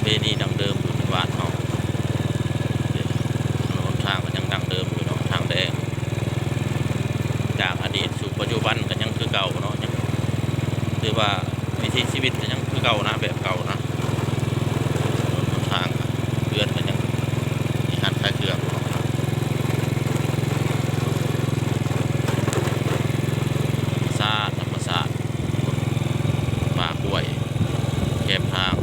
ປະເພນີດັ້ງເດີມຢູ່ໃນບ້ານເຮົາ. ຖະໜົນຫົນທາງກໍຍັງດັ້ງເດີມຢູ່ເນາະ, ທາງແດງ. ຈາກອະດີດສູ່ປັດຈຸບັນກໍຍັງຄືເກົ່າເນາະ, ຍັງ ຖືວ່າວິຖີຊີວິດກໍຍັງຄືເກົ່ານະ, ແບບເກົ່ານະ. ຖະໜົນຫົນທາງ ເຮືອນກໍຍັງມີຮ້ານຂາຍເຄື່ອງເນາະ. ທຳມະຊາດ, ທຳມະຊາດ, ປ່າກ້ວຍແຄມທາງ.